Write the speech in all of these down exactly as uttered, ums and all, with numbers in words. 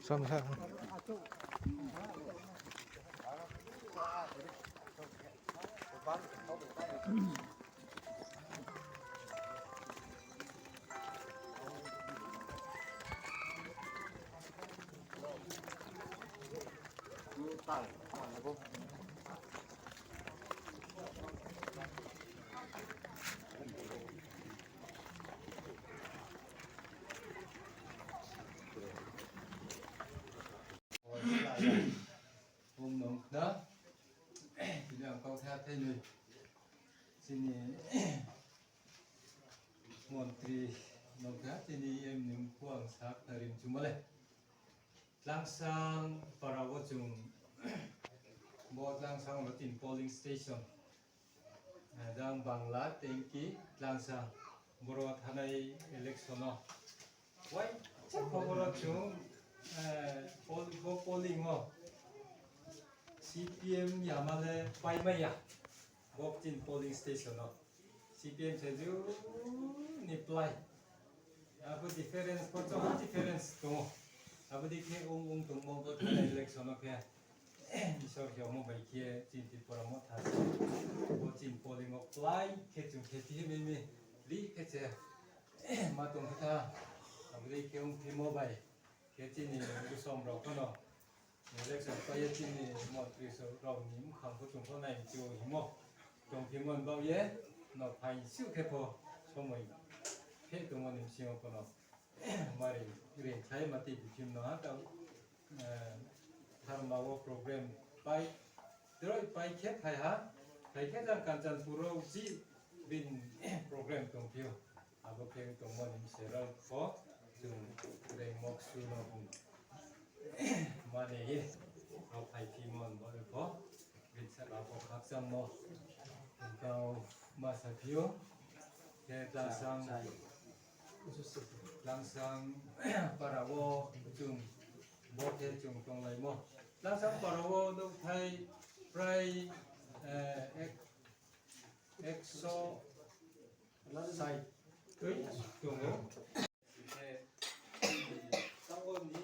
Sam sa. Bung nung khna, tini ang kau tha thai noi. Chini montri nung kha, chini E M ni mkhu ang sa khna ri mchumo le. Tlangsang para wo chung, bo Tlangsang wo chini polling station. Eh, jang Bangla, Tengki, Tlangsang, boro thanai election no. Wai, chakho boro chung, eh, poll, bo polling o C P M yama le paimai ya. Bo chini polling station no. C P M se ju ni plai. Abo difference, kochoma difference tongo. Abo dei khe ong ong tongmo bo thanai election no khe. Isor khe omo bai khe chini Tripura Motha se. Bo chini polling o plai khe chung khe tihimimi ri khe se ma tong khe tha. Abo dei khe ong phimo bai khe chini busom rao pho no election pai ye chini montri so rao ni mkhang pho chung pho nai mchu himo. Tong phimo ni baoh ye no phai suh khe pho somoi khe tongmo ni bsing yo pho no. Mari ring khlai ma tei biphim no ha tao, eh, tharma wo program pai, droi pai khe phai ha, phai khe jang Kanchanpur wo ji bin program tongphi ou. Abo khe tongmo ni bsing rao pho chung rengmo ksu no bung mane ye, rao phai phimo ni baoh ye pho. Bini saka pho khakchangmo kau ma saphi ou. Khe Tlangsang, Tlangsang para wo chung, bo khe chung tonglaimo. Tlangsang para wo nouhthai prai, eh, ek, ekso sait tui tong ou. Khe, tao ni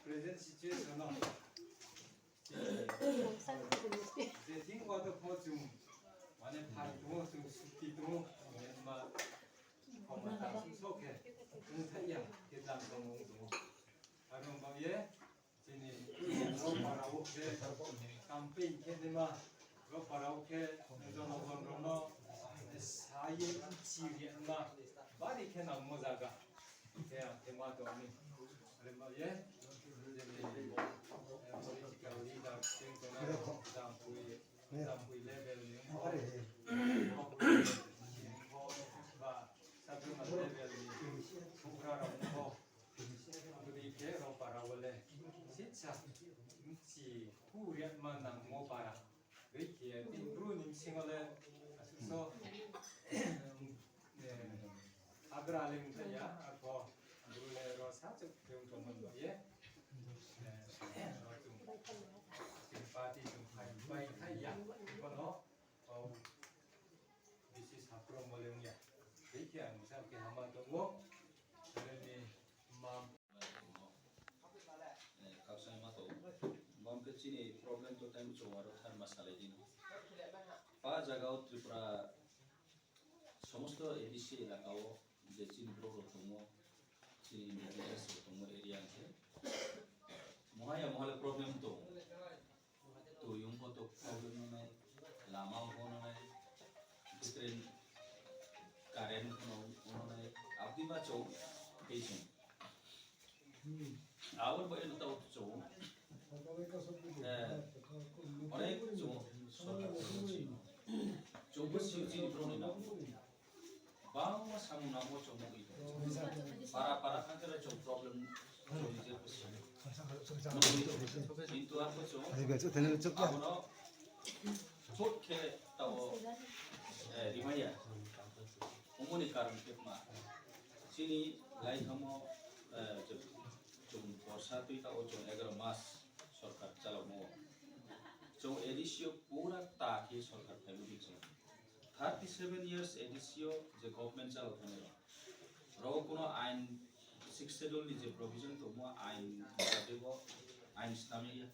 present situation no, je thing wa to pho chung, mane phai tong ou, chung suti tong ou, ma, khoma ta so khe, ong thai ya, khe tang tong ou tong ou. Aro baoh ye, chini rao para wo khe campaign khe naima, rao para wo khe jonogon rao no sa ye mchi ri ma, bari khe nangmo zaga. Khe ang khe ma tong mi. Are ma ye, chini, eh, political leader, chini tong na, Jampui, Jampui level ni, ba, Sabrima level ni, Bugra rao ni, abo dei khe rao para wo le, sisa, mchi, hu ri ma nangmo para. Dei khe, tini Bru ni bsing yo le, asuh so, eh, Agra le ong thai ya, arpho Bru le ro sa chouh khe ong tongmo ni baoh ye. Eh, ro chung, chini party chung phai, phai thai ya, bono, kau bisi sapromo le ong ya. Dei khe ang sa khe hama tong ou, are ni ma Eh, khakchangma tong. Bam khe chini problem to tang chung aro tharma salai di. Pa jaga o Tripura somosto A D C elaka o je chini Bru rao tongmo, chini Indigenous rao tongmo area khe. Mohaya mohale problem tong. Tui ong pho to problem no nai, lama ong pho no nai, bitrain current pho no nai, abdi ma chung, tei chung. Abo bai no tao chung. Eh, onek chung sorkar chung bo si chini Bru ni na. Bangma samung nangmo chung nuh ye tong. Para para thang khe le chung problem chung ni je khusi. Kintu arpho chung abo no chot khe tao, eh, rimai ya. Omo ni karon khe ma. Chini lai thangmo, eh, chung, chung borsa tui tao chung egaro mas sorkar chalamo. Chung A D ADC yo pura ta khe sorkar phaimo di ching. Thirty seven years ADC yo je government chalo thani rao, rao kuno ain, Sixth Schedule ni je provision tongmo ain, jadibo ain snam ya.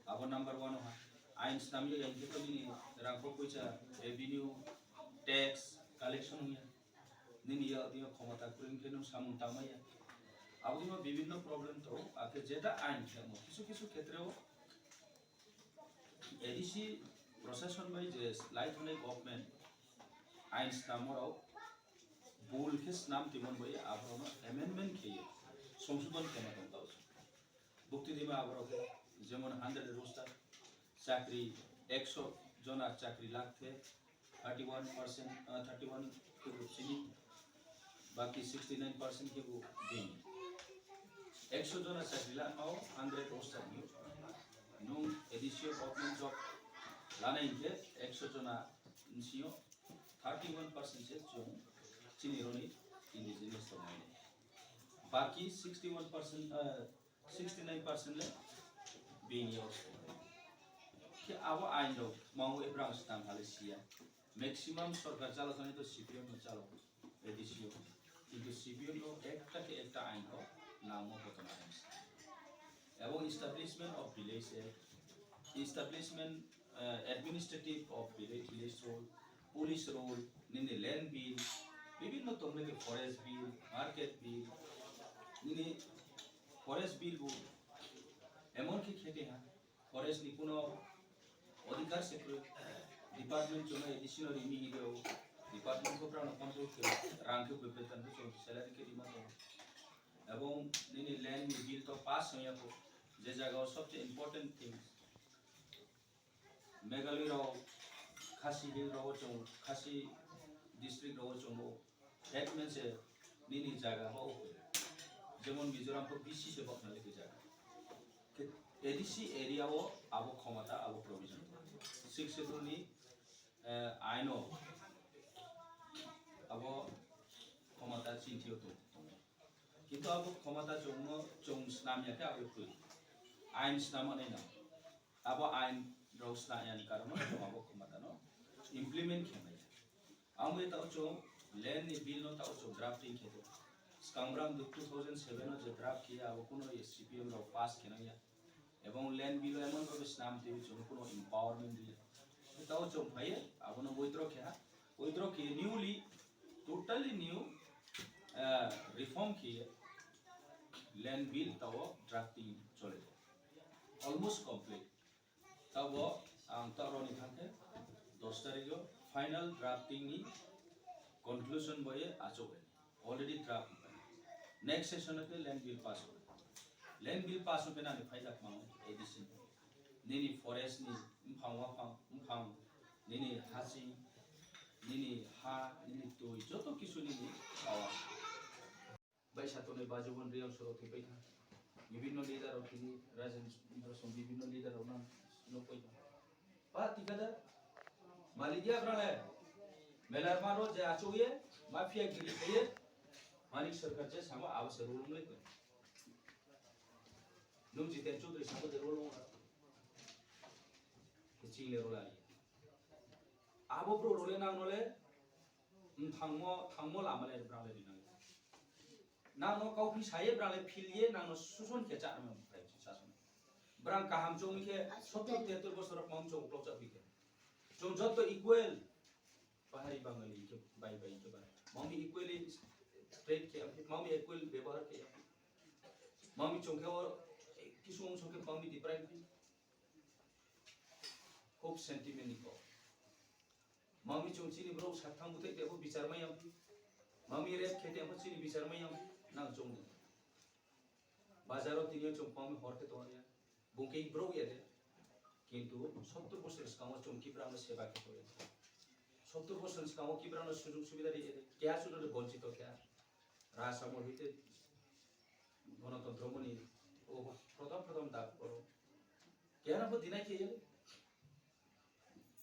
Abo number one ha. Ain snam ya hing khe to nini rang kho poicha revenue, tax collection ya. Nini ya, nini khomota kroi hing khe nung samung tangmai ya. Abo dima bibhinno problem tong, akhe jeta ain khemo kisu kisu khetre o ADC prosason bai je lai thongnai government ain snamo rao bul khe snam timo ni bai aborao no amendment khe ye songsodhon khema tong tao se. Bukti dima aborao khe jemon hundred roster chakri, ekso jona chakri lak the, thirty one percent, ah, thirty one khe bo chini, baki sixty nine percent khe bo bini. Ekso jona chakri lama o hundred roster ni nung ADC yo government job lanai hing khe ekso jona bsing yo thirty one percent se chung chini rao ni indigenous tongnai. Baki sixty one percent, ah, sixty nine percent le bini yo se. Khe abo ain rao mang o ebrang snam ha le si ya. Maximum sorkar chalo thani to CPM no chalo ADC yo. Kintu CPM no ekta khe ekta ain rao nangmo koto na ain se. Ebong Establishment of Village Act, Establishment, eh, Administrative of Village, Village Rule, Police Rule, nini Land Bill, bibhinno tongmai khe Forest Bill, Market Bill, nini Forest Bill bo emon khe khe tei ha, forest ni kuno odhikar se kroi, department chung no ADC no ri mi hing khe o, department pho brao no control khe, rang khe beton pho chung salary khe rima tong. Ebong nini land ni bill to pass ong ya pho, je zaga wo sobse important things. Meghalaya rao, Khasi Hills rao wo chung, Khasi district rao wo chung bo, headman se nini zaga ba o. Jemon Mizoram pho VC se baoh nai le khe zaga. Khe ADC area wo abo khomota, abo provision. Sixth Schedule ni, eh, ain o abo khomota chinthi yo tong, tong. Kintu abo khomota chung no, chung snam ya khe abo kroi. Ain snam nai nang. Abo ain rao snam ya ni karon no chung abo khomota no implement khe mai ya. Abo ye taoh chung land ni bill no taoh chung drafting khe tong. Skang brang two thousand seven no je draft khe ya, abo kuno ye CPM rao pass khe nang ya. Ebong land bill emon bhabe snam tei chung kuno empowerment ri ya. Taoh chung phai ye, abo no withdraw khe ha. Withdraw khe ye newly, totally new, eh, reform khe ye land bill taoh drafting chole. Almost complete. Taoh bo ang taoh rao ni thang khe dos tarik yo final drafting ni conclusion bo ye achouh bai. Already draft bai. Next session khe land bill pass bai. Land bill pass bai nani phaida kmang ADC. Nini forest ni mphang waphang, mphang, nini haching, nini ha, nini tui, joto kisu nini power. Baihsa tongnai Bajubon Reang soro thoi pai tha. Bibhinno leader rao tini, Rajendra song bibhinno leader rao nang no pai tha. Pa tikada, malik ya brang le. Melar maro je achouh ye, mafia giri khe ye, Manik Sarkar je samo abo se rule ong lai pai. Nung Jiten Chaudhary samo je rule ong la. Khe ching le rule lai. Abo brouh rao le nang no le, mthangmo, thangmo lama le brang le ri nang. Nang no kauphi sa ye brang le phil ye nang no suson khe chá nang phai sason. Brang kaham choung khe sottor tihattor bosor rao kmang choung klokchaphi khe. Chung joto equal. Pahari Bangali khe bai bai khe bai. Mami equally treat khe, mami equal byabohar khe. Mami chung khe o kisu ong song khe mami deprive khe. Hope sentiment ni kau. Mami chung chini brouh sakthang búthaih khe pho bichar mai ya. Mami rape khe tei pho chini bichar mai ya. Nang chung di. Bazar wo tini yo chung mami hor khe tong ya. Bung khe brouh ya de. Kintu sottor bosor skang wo chung kibrang no seba khe tong ya. Sottor bosor skang wo kibrang no sujug subida ri ya de. Keha sudo de bonchito khe. Rasamol hoite Gonotontro moni, o, prothom prothom dak oro. Keha no pho deny khe ye.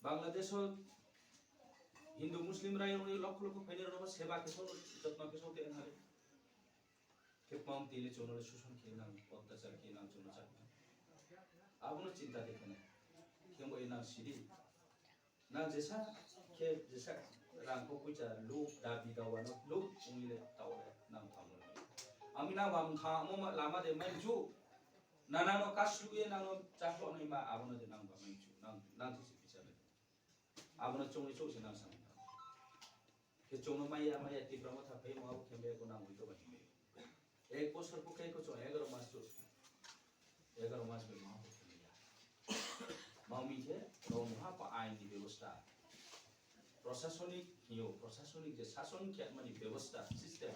Bangladesh o Hindu Muslim rai rok ni lokho lokho phainai rok no seba khe so, jotno khe so te nai. Khe pam tini chung no le suson khe nang, otyachar khe nang chung no chakma. Abo no chinta khe khe nai. Tengbo ye nang sidi. Nang jesa khe jesa rang kho poicha lu dabi dawa no lu ongni le tao le nang tamo. Ami nang bam kha mo ma lama de mai chu. Nana no kaslu ye nang no chaklo nai ma abo no de nang ba mai chu. Nang nang thisi picha le. Abo no chong ye chong se nang sam. Khe chung no maya maya Tipra Motha phai ma abo khe be ko nang ui to ba himbe. Ek bosor pho khe ko chung egaro mas chos. Egaro mas be ma bo khe ya. Ma mi khe ro mha pa ain ni bebosta. Prosasonik hiyo, prosasonik je sason khe mani bebosta system.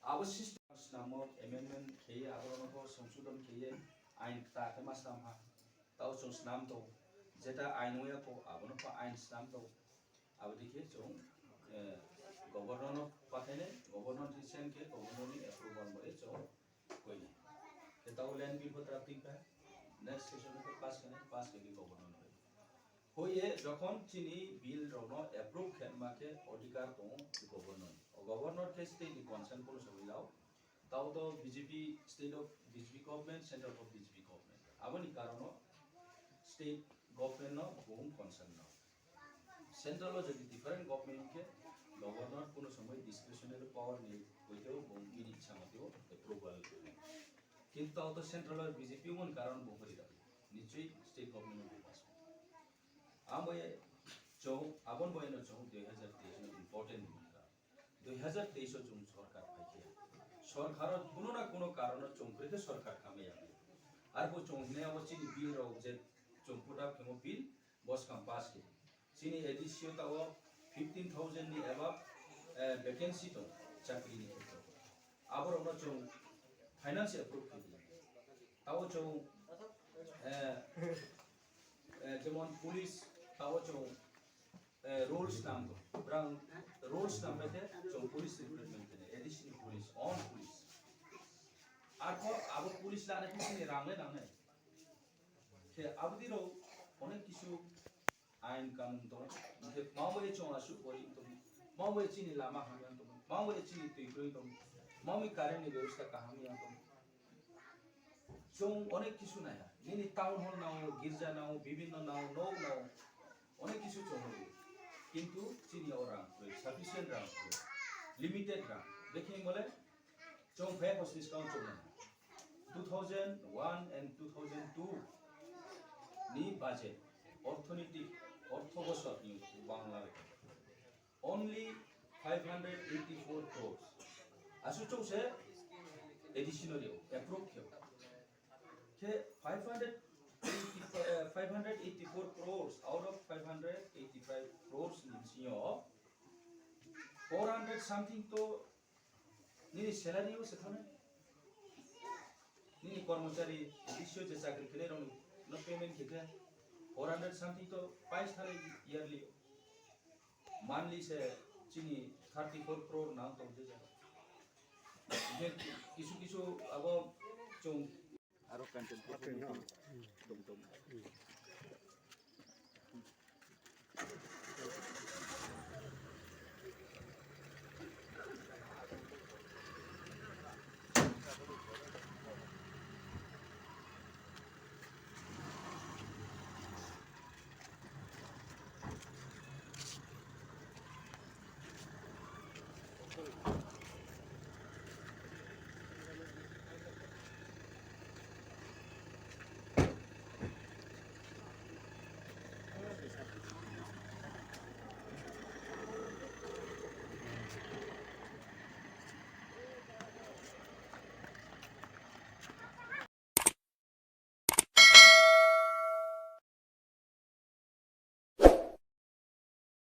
Abo system snamo amendment khe ye abo no ko songsodon khe ye ain kta khe ma snam ha. Tao chung snam to. Jeta ain ong ya ko abo no ko ain snam to. Abo dei khe chung, eh, governor no pathainai, governor ni seng khe governor ni approval bai chung hoinai. Khe tao land bill pho drafting kha, next session khe pass khe nai, pass khe khe governor no hoi. Hoi ye jokhon chini bill rao no approve khe ma khe odhikar tong governor ni. O governor khe state ni concern kuno samai lao. Tao to B J P state of B J P government, central of B J P government. Abo ni karon no state government no bung concern no. Central o jodi different government khe governor kuno somoi discretionary power ni hoite o bung bini ichha mate o approval. Kintu tao to central o B J P mon karon bung hori rao. Nichoi state government no bung pass. Abo ye chung, abon bo ye no chung dui hazar teis no important ni ka. Dui hazar teis o chung sorkar phai khe. Sorkar o kuno na kuno karon o chung kre khe sorkar khamai ya. Arphuh chung hinai abo chini bill rao je chung put up khemo bill, bo skang pass khe. Chini A D C o tao fifteen thousand ni above, eh, vacancy tong chakri ni khetre. Abo rao no chung finance approve khe di. Tao chung, eh, eh, jemon police, tao chung, eh, rules nam, brang rules nam bai khe chung police recruitment khe nai, A D C ni police, own police. Arphuh abo police lanai khe chini rang le nangnai. Khe abo dei rao onek kisu ain kanun tong, hingkhe ma bai ye chung asuh gorib tong, ma bai ye chini lama hamya tong, ma bai ye chini tui kroi tong, ma bai current ni bebosta kaham ya tong. Chung onek kisu nai ha. Nini town hall nang ou, girja nang ou, bibhinno nang ou, nouh nang ou. Onek kisu chung nai ou. Kintu chini o rang kroi, sufficient rang kroi. Limited rang. Bekhe bole chung phai pho sini skang chung nai ha. Two thousand one and two thousand two ni budget, orthoniti, ortho bosor ni Bangla bai. Only five hundred eighty-four crores. Asuh chung se A D C no ri ou, approve khe ou. Khe five hundred eighty, eh, five hundred eighty-four crores, out of five hundred eighty-five crores ni bsing yo, four hundred something to nini salary o se thanng nai. Nini kormochari, A D C o je chakri khenai rao no payment khe khe, four hundred something to pai thanng nai yearly. Monthly se chini thirty-four crore nang tong je ja. Hingkhe kisu kisu abo chung aro Kanchanpur ni tong tong.